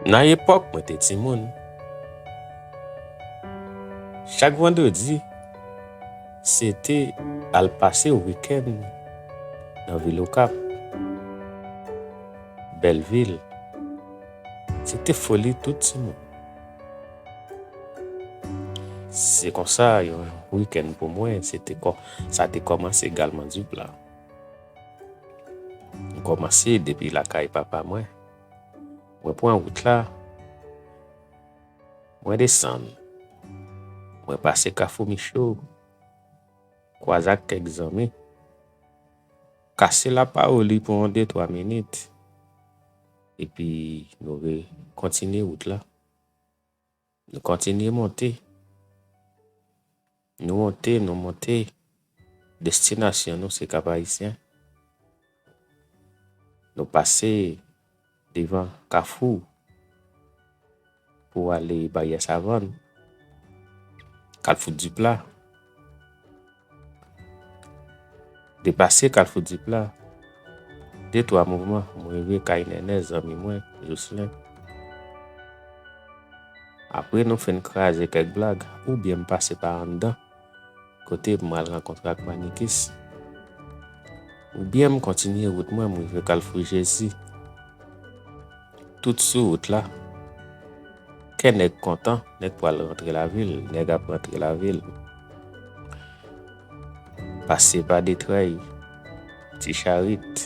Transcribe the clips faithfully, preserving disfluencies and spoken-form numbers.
Nan epòk mwen te timoun, chak vandredi, se te al pase wikenn nan vil Okap, bèl vil. Se te foli tout timoun. Se konsa, yon wikenn pou mwen, se te kò-, sa te kòmanse Galman Dipla. M kòmanse depi lakay papa mwen. Mwen pran wout la, mwen desann. Mwen pase Kafou Micho, kwaze ak kèk zanmi, kase lapawoli pou yon de twa minit, epi nou re-, kontinye wout la. Nou kontinye monte. Nou monte, nou monte. Destinasyon nou se Kap Ayisyen. Nou pase devan Kafou pou ale Baryè Savann, Kalfou Dipla. Depase Kalfou Dipla, de twa mouvman, mwen rive kay Nènè, zanmi mwen, Jocelyn. Apre nou fin kraze kèk blag, oubyen m pase pa anndan, kote m al rankontre ak Manikis. Oubyen m kontinye wout mwen, m rive Kalfou Jezi. Tout sou wout la, kè nèg kontan, nèg pral rantre lavil, nèg ap rantre lavil. Pase pa Detrèy, Ti Charit.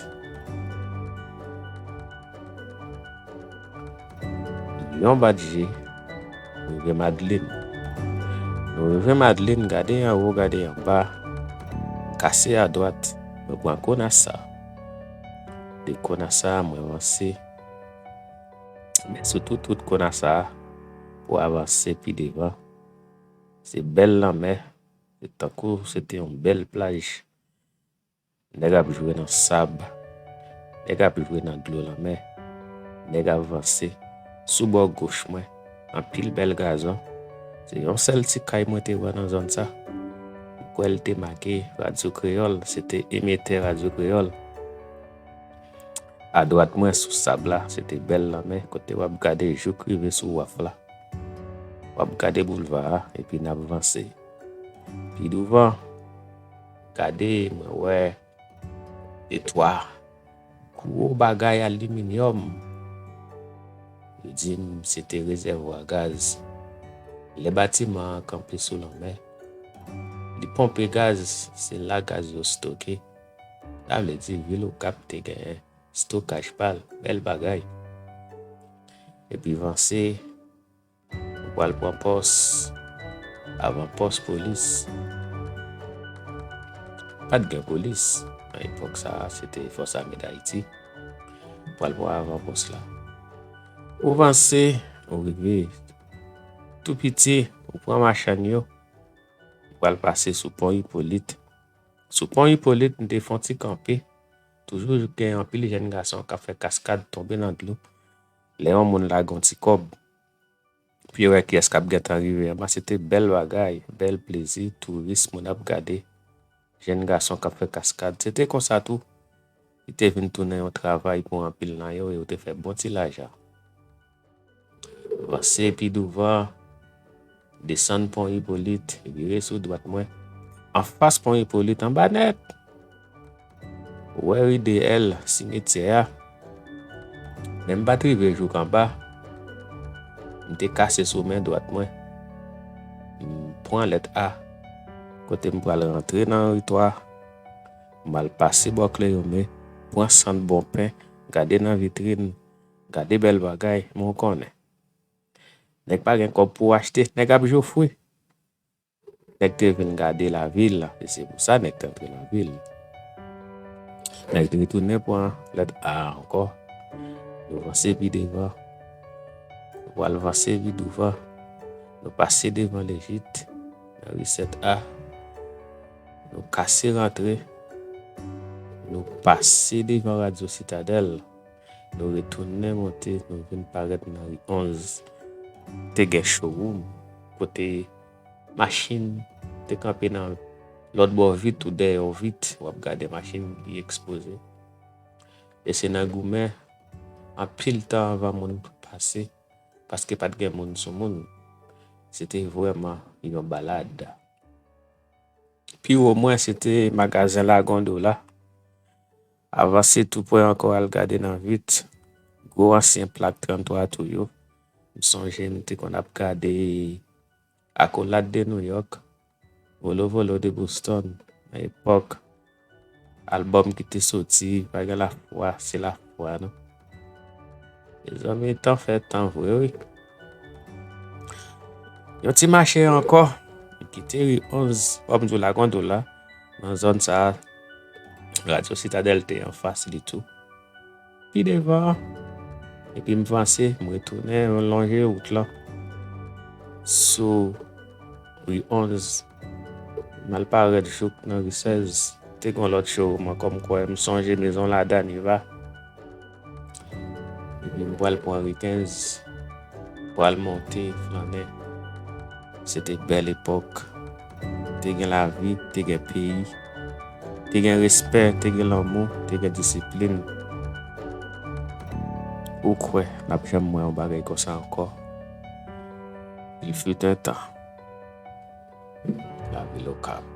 Yon bat je, rive Madlin. Nou rive Madlin, gade anwo, gade anba, kase adwat, nou pran Konasa. De Konasa, mwen vanse. Men sou tout wout Konasa a, pou avanse pi devan, se bèl lanmè, se tankou se te yon bèl plaj. Nèg ap jwe nan sab, nèg ap jwe nan dlo lanmè, nèg ap vanse. Sou bò goch mwen, anpil bèl gazon. Se yon sèl ti kay mwen te wè nan zòn sa. M kwè l te make Radyo Kreyòl, se te emetè Radyo Kreyòl. Adwat mwen sou sab la, se te bèl lanmè, kote w ap gade jouk rive sou waf la. W ap gade boulva a, epi n ap vanse. Pi douvan, gade, mwen wè de twa gwo bagay aliminyòm. Yo di m se te rezèvwa gaz. Lè batiman an kanpe sou lanmè, li ponpe gaz, se la gaz yo stoke. Sa vle di vil Okap te genyen stokaj pa l, bèl bagay. Epi vanse, ou pral pran pòs, avan pòs polis. Pa t gen polis. Nan epòk sa a, se te Fòs Ame Dayiti. Ou pral pran avan pòs la. Ou vanse, ou rive tou piti, ou pran machann yo, ou pral pase sou pon Ipolit. Sou pon Ipolit, m te fè yon ti kanpe. Toujou gen anpil jèn gason k ap fè kaskad tonbe nan dlo. Lè yon moun lage yon ti kòb, pou yo wè kiyès k ap gentan rive anba, se te bèl bagay, bèl plezi, touris, moun ap gade. Jèn gason k ap fè kaskad. Se te konsa tou, li te vin tounen yon travay pou anpil nan yo, e yo te fè bon ti lajan. Vanse pi douvan, desann pon Ipolit, vire sou dwat mwen. Anfas pon Ipolit, anba nèt, ou wè ri D L, simityè a. Men m pa t rive jouk anba. M te kase sou men dwat mwen. M pran lèt A, kote m pral rantre nan ri twa. M al pase bò Kleyome, pran sant Bonpen, gade nan vitrin, gade bèl bagay, men w konnen. Nèg pa gen kòb pou achte, nèg ap jofre. Nèg te vin gade lavil, e se pou sa nèg te antre lavil. Nèg te retounen pran lèt A ankò. Nou vanse pi devan. Nou pral vanse pi douvan. Nou pase devan Lejit, nan ri sèt A. Nou kase rantre. Nou pase devan Radyo Sitadèl. Nou retounen monte, nou vin parèt nan ri onz. Te gen showroom, kote machin te kanpe nan lòt bò vit ou dèyè yon vit, w ap gade machin ki ekspoze. E se nan goumen, anpil tan anvan moun pase, paske pa t gen moun sou moun. Se te vrèman yon balad. Pi wo mwen, se te magazen Lagondola. Avanse tou pre ankò, al gade nan vit. Gwo ansyen plak tranntwa tou yo. M sonje m te konn ap gade Accolade de New York, Volo Volo de Boston, nan epòk albòm ki te soti, pa gen lafwa, se lafwa, non? Mezanmi, tan fè tan vre, wi. Yon ti mache ankò, m kite ri onz, fò m di w Lagondola, nan zòn sa a, Radyo Sitadèl te anfas li tou. Pi devan, epi m vanse, m retounen, m lonje wout lan sou ri onz. M al parèt jouk nan ri sèz. Te gen yon lòt showroom ankò, m kwè, m sonje Maison Lada Niva. Epi m pral pran ri kenz, pral monte, flannen. Se te bèl epòk. Te gen lavi, te gen peyi, te gen respè, te gen lanmou, te gen disiplin. Ou kwè n ap janm wè yon bagay konsa ankò? Il fut un temps. Lavi lokal.